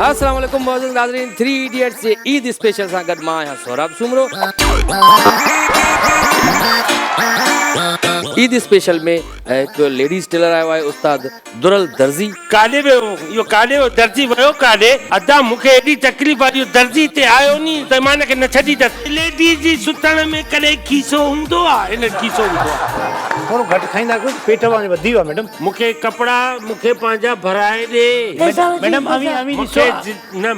السلام عليڪم معزز ناظرين ٿري ايڊيٽس جي عيد اسپيشل سان گڏ مان آهيان سهراب سومرو. عيد اسپيشل ۾ هڪ ليڊيز ٽيلر آيو آهي استاد درل درزي. ڪاڏي ويو اهو ڪاڏي ويو درزي ويو ڪاڏي ادا مون کي ايڏي تڪليف آ اهو درزي هتي آيو ني ته مان هن کي نه ڇڏيندس. ليڊيز جي سٿڻ ۾ ڪڏهن کيسو هوندو آ هن کيسو وڌو آ. ٿورو گهٽ کائيندا ڪيو پيٽ اوهان جو وڌي ويو آ ميڊم. مون کي ڪپڙا مون کي پنهنجا ڀرائي ڏي. ميڊم اوهين اوهين ڏسو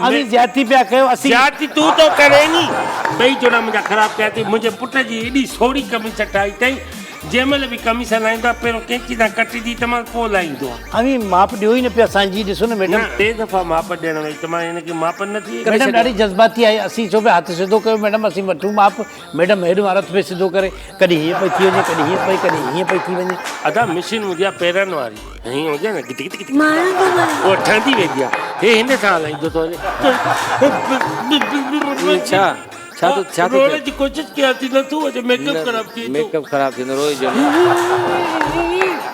اوهين زيادتي پيا ڪيو اسين. زيادتي تون ٿو ڪرين ني. ٻئي جوڙا منهنجا خراب ڪيا اٿئي منهنجي پٽ جي ايڏي سوڙهي قميص ٺاهي اٿئي جنهن مهل به قميص لاهيندو آهي پهريون ڪينچي سان ڪٽيندي ته مان پوء لاهيندو آهي. اوهين ماپ ڏيو ئي نه پيا سائين جي ڏسو نه ميڊم. نه ٽي دفعا ماپ ڏيڻ وئي ته مان هن کي ماپ نه ٿي. ميڊم ڏاڍي جذباتي آهي اسين چئو پيا هٿ سڌو ڪيو ميڊم اسين وٺون ماپ ميڊم هيڏو وارو هٿ پئي سڌو ڪري ڪڏهن هيئن پئي ٿي وڃي ڪڏهن هيئن پئي ڪڏهن هيئن پئي ٿي وڃي. ادا مشين هوندي آ پيرن واري هيئن هوندي آ نه گت گت گت اها ٺهندي ويندي آ هي هن سان هلائيندو ٿو وڃي. ڇا ڇا ٿو ڇا ٿو روئڻ جي ڪوشش ڪيان ٿي نٿو اچي ميڪ اپ خراب ٿي ميڪ اپ خراب ٿيندو روئي جو نه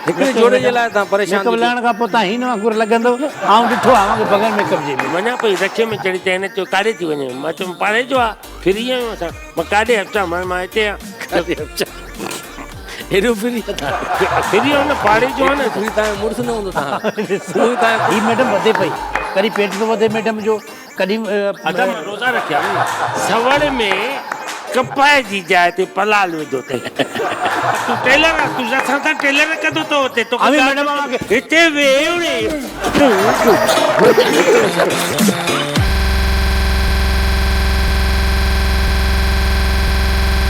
هڪڙي جوڙي جي لاء تان پريشان ميڪ اپ لهڻ کان پوء تان هين وانگر لڳندو آئون ڏٺو آ اوهان کي بغير ميڪ اپ جي به. وڃان پئي رڪشي ۾ چڙهي ته هن چيو ڪاڏي ٿي وڃين مان چيم پاڙي جو آ ڦري آيون اسان. مان ڪاڏي اچان مان مان هتي آهيان. ڪاڏي اچان هيڏو ڦري اٿان. ڦري آيو نه پاڙي جو آهيان نه. ڦري تان مڙس نه هوندو تان. اهو تان. هي ميڊم وڌي پئي ڪڏهن پيٽ ٿو وڌي ميڊم جو ڪڏهن. ادا مان روزا رکيا آهن سوڙ ۾ ڪپهه جي جاء تي پلال وڌو اٿئي. تون ٽيلر آ تون اسان سان ٽيلر ڪندو ٿو هتي توکي ميڊم اوهان کي هتي ويهه.